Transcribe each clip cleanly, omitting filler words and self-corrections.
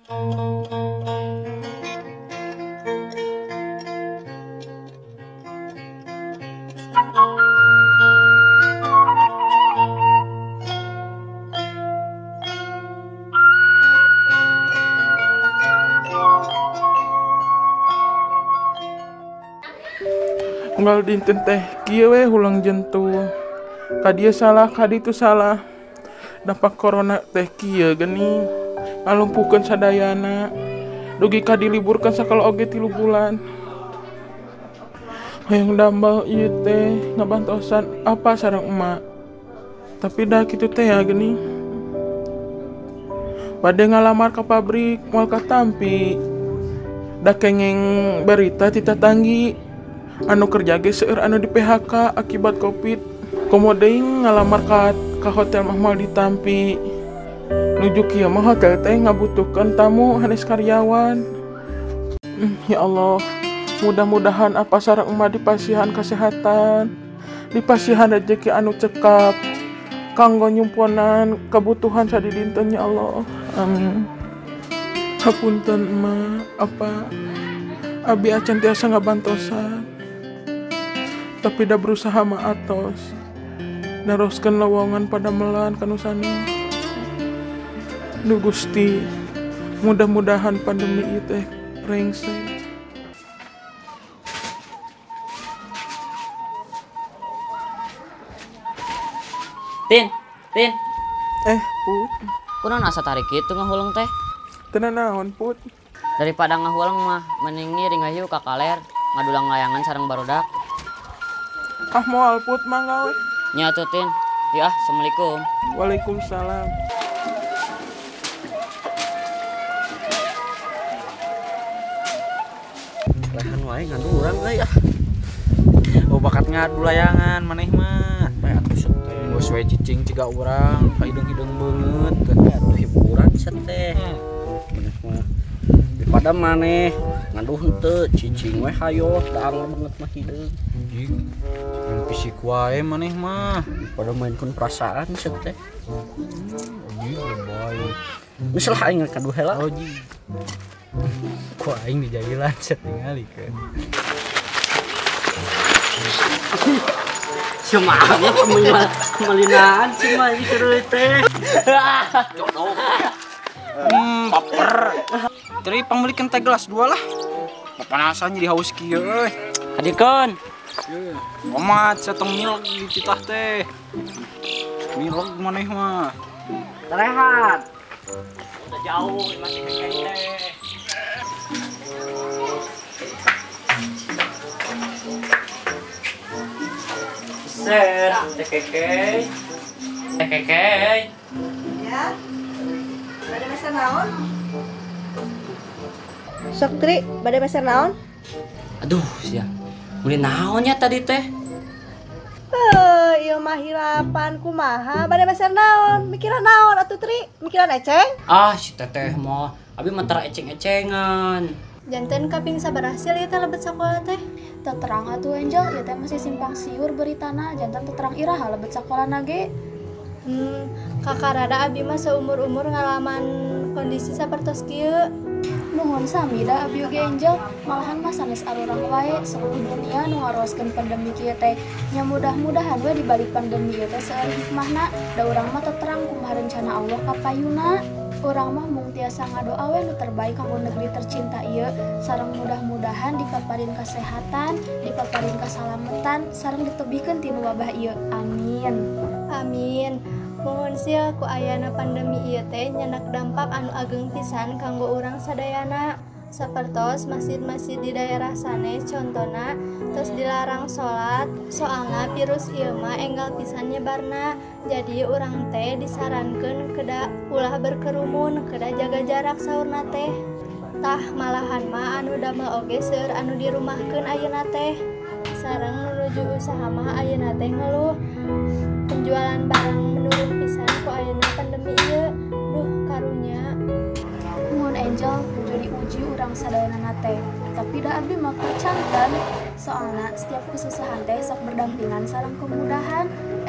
Unggal dinten teh kieu we hulang jentuh. Ka dieu salah, ka ditu salah. Dampak corona teh kieu geuning. Ngalumpuhkeun sadayana. Dugi ka diliburkeun sakala oge 3 bulan. Hayang damel ieu teh ngabantosan apa sareng emak. Tapi dah kitu teh ya geuning. Bade ngalamar ka pabrik moal katampi. Da kengeng berita ti tatanggi. Anu kerja ge seueur anu di PHK akibat Covid. Komo deui ngalamar ka hotel mah moal ditampi. Nuju kieu mah hotel teh ngabutuhkeun tamu hanes karyawan. Ya Allah, mudah-mudahan apa sareng emak dipasihan kesehatan, dipasihan rezeki anu cekap kanggo nyumponan kebutuhan sadidinten ya Allah. Amin. Hapunten emak, apa abi acan tiasa ngabantosan. Tapi dah berusaha mah atos naroskeun lowongan padamelan kanu sani. Duh Gusti, mudah-mudahan pandemi ieu teh rengse. Tin, Tin. Put. Kunaon asa tarik kitu ngahuleng teh? Teu naon, Put. Daripada ngahuleng mah mending ngiring hayu ka kaler ngadulang layangan sareng barudak. Ah moal Put mangga we. Nya atuh Tin. Ya, assalamualaikum. Waalaikumsalam. Lehan wae ngadu urang euy ah. Oh bakat ngadu layangan maneh mah. Bae atuh set teh. Geus we cicing ciga urang, ka hideung-hideung beungeut. Atuh hiburan set teh. Maneh mah daripada maneh ngadu henteu cicing we hayo daang beungeut mah hideung. Anjing. Fisik wae maneh mah. Daripada mainkeun perasaan set teh. Anjing lebay. Geus lah aing ngadu heula. Oh ji. Ku aing dijailan set tingalikeun. Cuma melinaan cuma dikeureuy teh. Jodoh. Baper. Tri pangmeulikeun teh gelas 2 lah. Papanasan jadi haus kieu euy. Hadirkeun. Omat satong milk di titah teh. Milk maneh mah. Rehat. Udah jauh masih kekeng teh. Set, teh kekei. Teh kekei. Ya. Bade meser naon? Sok Tri, bade meser naon? Aduh, sia. Beli naonnya tadi teh? Ieu mah hilapan kumaha, bade meser naon? Mikiran naon atuh Tri? Mikiran eceng? Ah, si teteh mah abi mah tara eceng-ecengan. Janten kaping sabaraha ieu teh lebet sakola teh? Teu terang atuh Angel, ieu teh masih simpang siur beritana, janten teu terang iraha lebet sakolana ge. Kakarada abi mah seumur-umur ngalaman kondisi sapertos kieu. Nuhun sami da abi oge Angel, malahan mah sanes arurang wae seluruh dunia nu ngaroskeun pandemi kieu teh. Nya mudah-mudahan we dibalik pandemi ieu teh seueur hikmahna, da urang mah teu terang kumaha rencana Allah ka payuna. Urang mah mung tiasa ngadoa we nu terbaik kanggo negeri tercinta ieu, sareng mudah-mudahan dipaparin kesehatan, dipaparin kasalametan, sareng ditebihkeun tinu wabah ieu. Amin. Amin. Mohon sia ku ayana pandemi ieu teh nyenak dampak anu ageng pisan kanggo urang sadayana. Sapertos masjid-masjid di daerah sanes contona tos dilarang salat, soalna virus ieu mah enggal pisan nyebarna. Jadi urang teh disarankeun kedah ulah berkerumun, kedah jaga jarak saurna teh. Tah malahan mah anu damel oge seueur anu dirumahkeun ayeuna teh. Sareng menuju usaha mah ayeuna teh ngeluh penjualan barang menurun pisan ku ayeuna pandemi ieu. Duh karunya. Mun Angel nuju diuji urang sadayana teh, tapi da abdi mah percanten. Soalna setiap kesusahan teh sok berdampingan sareng kemudahan.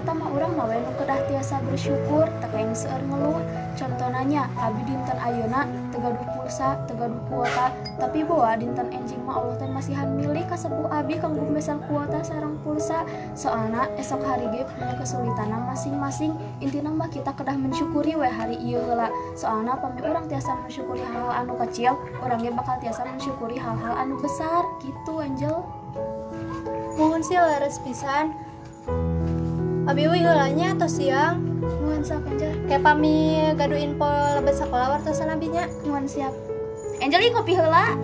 eta mah urang mah we nu kedah tiasa bersyukur, teu kaing seueur ngeluh. Contohna nya abi dinten ayeuna teu gaduh pulsa, teu gaduh kuota, tapi boa dinten enjing mah Allah teh masihan milih ka sepuh abi kanggo meser kuota sareng pulsa. Soalna esok hari ge punya kesulitanna masing-masing. Intina mah kita kedah mensyukuri we hari ieu heula. Soalna pami urang tiasa mensyukuri hal-hal anu kecil, urang ge bakal tiasa mensyukuri hal-hal anu besar gitu, Angel. Muhun sih leres pisan. Abi uih heula nya tos siang. Muhun siap, Angel. Kayak pami gaduh info lebet sekolah wartosan abi nya. Muhun siap. Angel ieu ngopi heula.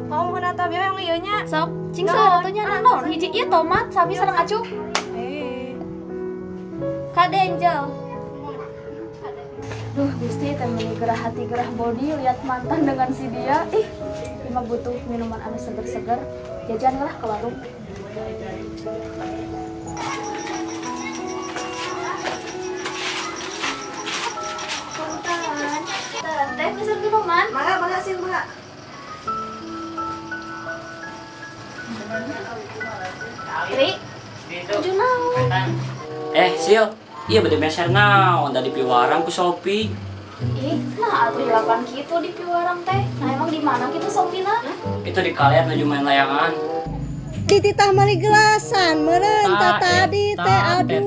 Oh, muhun atuh abi hoyong ieu nya. Sok, cing saha atuh nya naon? Hiji ieu tomat sami sareng acuk. Kade Angel. Duh, Gusti teh meuni gerah hati gerah body lihat mantan dengan si dia. Ih, mah butuh minuman anu seger-seger. Jajan lah ke warung. Punten. Teh pesen minuman. Mangga, mangga sih, mangga. Tri, tujuh naon? Sil, iya bade meser naon da di piwarang ku Sopi. Ih, nah atuh dilakukan kitu di piwarang teh. Nah emang di mana kitu Sopina? Itu di kalian nuju main layangan. Dititah meuli gelasan meureun ta tadi teh aduh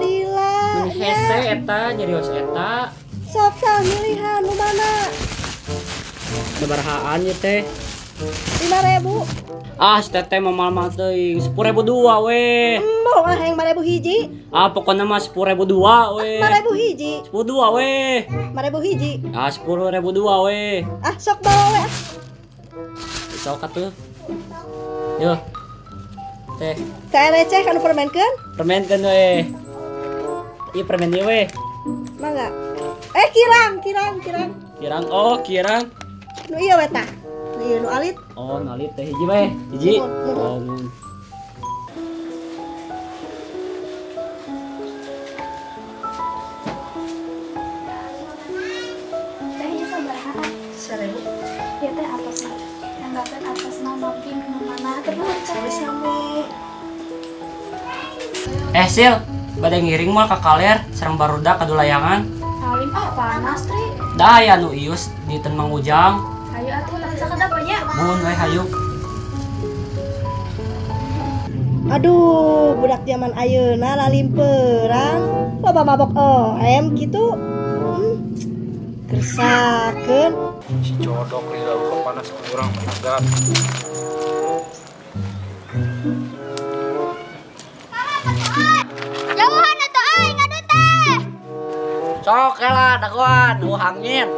lila. Mun hese eta nyerios eta. Sok tah milihan nu mana? Sabarahaan ieu teh? 5.000. Ah, si teteh mah mahal teuing, 10.002 we. Embung ah yang 5.000 hiji. Ah, pokoknya mah 10.002 we. 5.000 hiji. 10.2 we. 5.000 hiji. Ah, 10.002 we. Ah, sok bawa we ah. Sok atuh. Yo. Teh. Teh receh kanu permenkeun? Permenkeun we. Ieu permen ieu we. Mangga. Kirang, kirang, kirang. Kirang, oh, kirang. Nu ieu we tah. Nu ieu nu alit. Oh, nu alit teh hiji we. Hiji. Oh, mun. Teh ieu sabaraha? 1.000. Ieu teh atosna. Tanggapan atosna nampi minumanna terus sami-sami. Sil, bade ngiring moal ka kaler sareng barudak kadu layangan. Salim ah panas, Tri. Dah aya nu ius di ten Mang Ujang. Hayu atuh tapi sakedap nya. Mun we hayu. Aduh, budak zaman ayeuna lalimpeurang, loba mabok OM kitu. Kersakeun. Si codok lila luka panas kurang menegat. Jauhan atuh euy ngadu teh. Sok lah dagoan, hangin.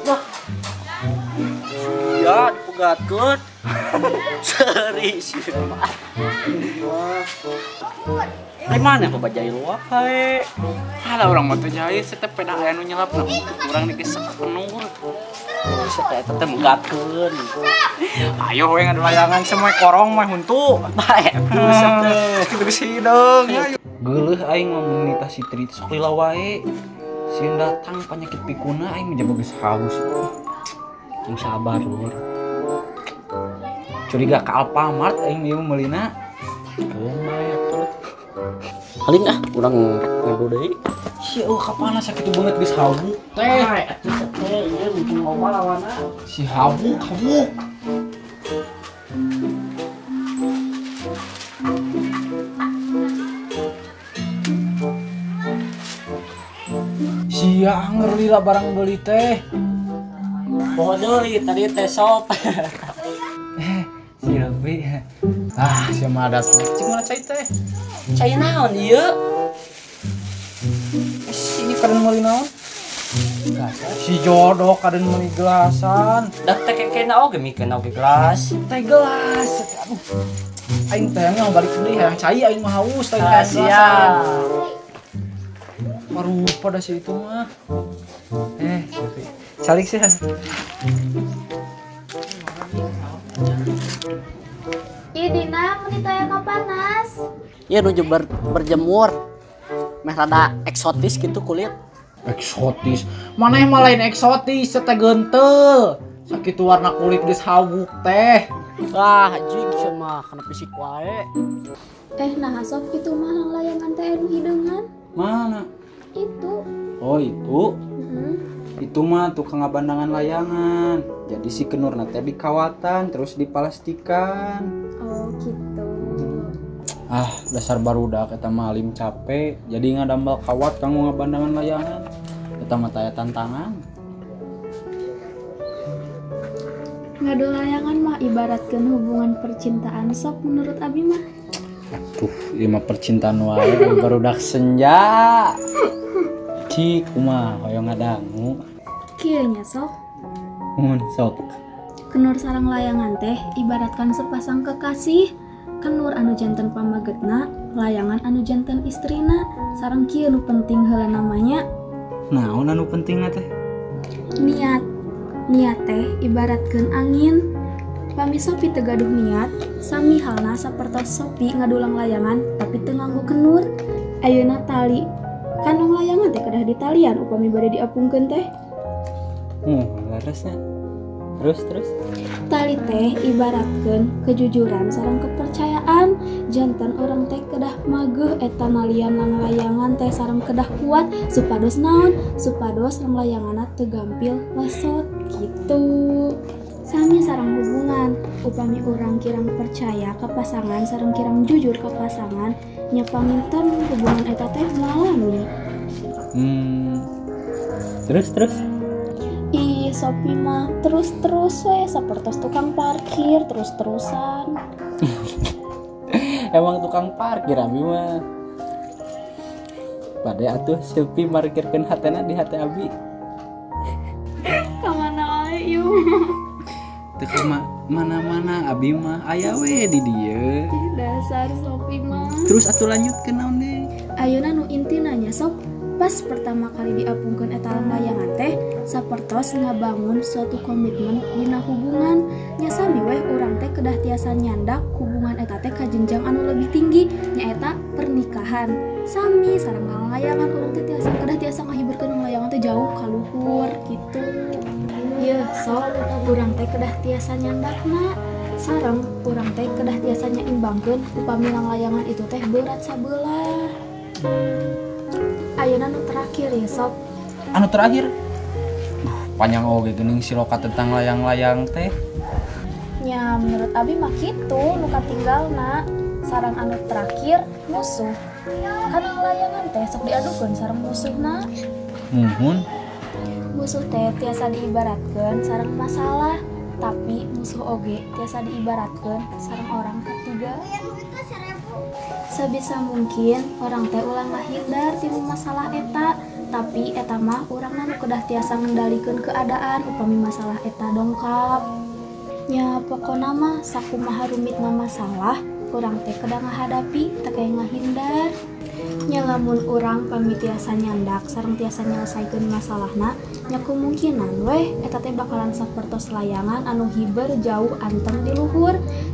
Wah. Sia dipegatkeun. Seri sia mah. Ai mana bapak jahil wae. Halah urang mah teu jahil setep peda aya nu nyelapna urang digesek penuh. Set eta teh megatkeun. Ayo we ngadu layangan semua korong mah huntu. Bae buset teh. Kitu geus hideung. Geuleuh aing mah mun nitah si Tri sok lila wae. Sieun datang penyakit pikuna aing mah geus haus. Yang sabar lur. Curiga ka Alfamart aing ieu meulina. Lumayan atuh. Paling ah urang ngadu deui. Si eueuh kapanas sakitu beungeut geus hawuk teh. Atuh teh ieu mungkin loba lawanna. Si hawuk hawuk. Sia anger lila barang beli teh. Poho deui tadi teh sop. Silvi. Ah, sia mah ada cing mana cai teh? Cai naon ieu? Ini kaden meuli naon? Si jodoh kaden meuli gelasan. Da teh kekena oge mikeun oge gelas. Teh gelas. Aduh. Aing teh yang balik deui hayang cai aing mah haus teh gelasan. Rupa dah si itu mah. Silvi. Calik sih. Ih Dina, meni taya ka panas. Ieu nuju berjemur. Meh rada eksotis gitu kulit. Eksotis. Maneh mah lain eksotis, teh gentel. Sakitu warna kulit geus hawuk teh. Ah, jig mah kana fisik wae. Nah sob itu mah layangan teh anu hideungan. Mana? Itu. Oh, itu. Itu mah tukang ngabandangan layangan. Jadi si kenurna teh dikawatan terus dipalastikan. Oh, gitu. Ah, dasar barudak eta mah alim capek. Jadi ngadambal kawat kanggo ngabandangan layangan. Eta mah taya tantangan. Ngadu layangan mah ibaratkeun hubungan percintaan sob menurut abi mah. Tuh, ieu mah percintaan wae barudak senja. Cik, kumaha hoyong ngadangu. Kieu nya sok. Mun sok. Kenur sareng layangan teh ibaratkan sepasang kekasih. Kenur anu janten pamagetna, layangan anu janten istrina. Sareng kieu nu penting heula namanya. Naon anu pentingna teh? Niat. Niat teh ibaratkeun angin. Pami Sopi teu gaduh niat, sami halna sapertos Sopi ngadulang layangan tapi teu nganggo kenur. Ayeuna tali. Kan layangan teh kedah ditalian upami bade diapungkeun teh. Leresnya. Terus. Tali teh ibaratkeun kejujuran sareng kepercayaan. Janten urang teh kedah mageuh eta nalian layangan teh sareng kedah kuat supados naon? Supados layanganna teu gampil lesot gitu. Sami sareng hubungan, upami urang kirang percaya ke pasangan sareng kirang jujur ke pasangan, nya panginten hubungan eta teh moal lami. Terus. Ih, Sopi mah terus-terus we sapertos tukang parkir terus-terusan. Emang tukang parkir abi mah. Bade atuh Sopi parkirkeun hatena di hate abi. Ka mana wae ieu? Teu ka mana-mana abi mah aya we di dieu. Dasar Sopi mah. Terus atuh lanjutkeun naon deui? Ayeuna nu intina nya sob, pas pertama kali diapungkeun eta layangan teh sapertos ngabangun suatu komitmen dina hubungan. Nya sami weh urang teh kedah tiasa nyandak hubungan eta teh ka jenjang anu lebih tinggi nyaeta pernikahan. Sami sareng layangan urang teh tiasa kedah tiasa ngahiburkeun layangan teh jauh ka luhur gitu. Yeuh sok urang teh kedah tiasa nyandakna sareng urang teh kedah tiasa nyaimbangkeun upami layangan itu teh berat sabelah. Ayeuna nu terakhir ya sob. Anu terakhir? Panjang oge geuning si Loka tentang layang-layang teh. Nya menurut abi mah kitu nu katinggalna. Sareng anu terakhir musuh. Kan layangan teh sok diadukeun sareng musuhna. Muhun. Musuh teh tiasa diibaratkeun sareng masalah, tapi musuh oge tiasa diibaratkeun sareng orang ketiga. Sebisa mungkin orang teh ulah ngahindar ti masalah eta, tapi eta mah urang nu kedah tiasa ngendalikeun keadaan upami masalah eta dongkap. Nya pokona mah sakumaha rumitna masalah, urang teh kedah ngahadapi teu kaya ngahindar. Nya lamun urang pami tiasa nyandak sareng tiasa nyelesaikeun masalahna, nya kemungkinan weh eta teh bakalan sapertos layangan anu hiber jauh anteng di luhur.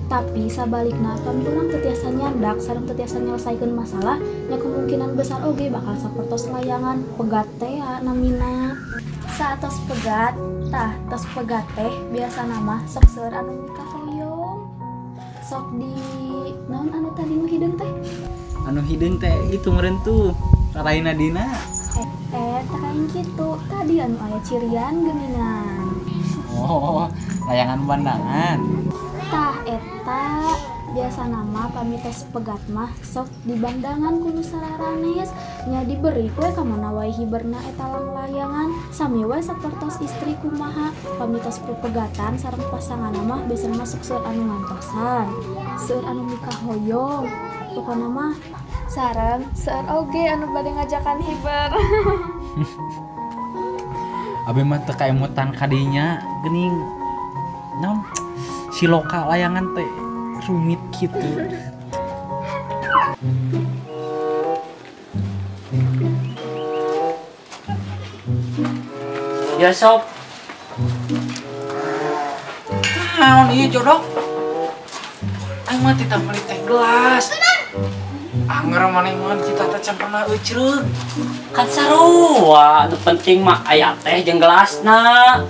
Tapi sabalikna pami urang teu tiasa nyandak sareng teu tiasa nyelesaikeun masalah, nya kemungkinan besar oge bakal sapertos layangan pegat teh namina. Saatos pegat, tah tos pegat teh biasana mah sok seueur anu mikahoyong. Sok di naon anu tadi nu hideung teh? Anu hideung teh itu meureun tuh Raina Dina. Takain kitu tadi anu aya cirian geuningan. Oh, layangan bandangan. Tah eta biasana mah pami tos pegat mah sok di bandangan ku nu sararanes nya diberi we ka mana wae hiberna eta layangan. Sami we sapertos istri kumaha pami tos pepegatan sareng pasanganna mah biasana mah sok seueur anu ngantosan, seueur anu mikahoyong. Pokona mah sareng seueur oge anu bade ngajakan hiber. Abi mah teu kaemutan kadinya geuning naon si Loka layangan teh rumit gitu. Ya sob. Naon ieu jodoh? Aing mah titah meuli teh gelas. Anger maneh mah kita teh can pernah eucreug. Kan sarua, nu penting mah aya teh jeung gelasna.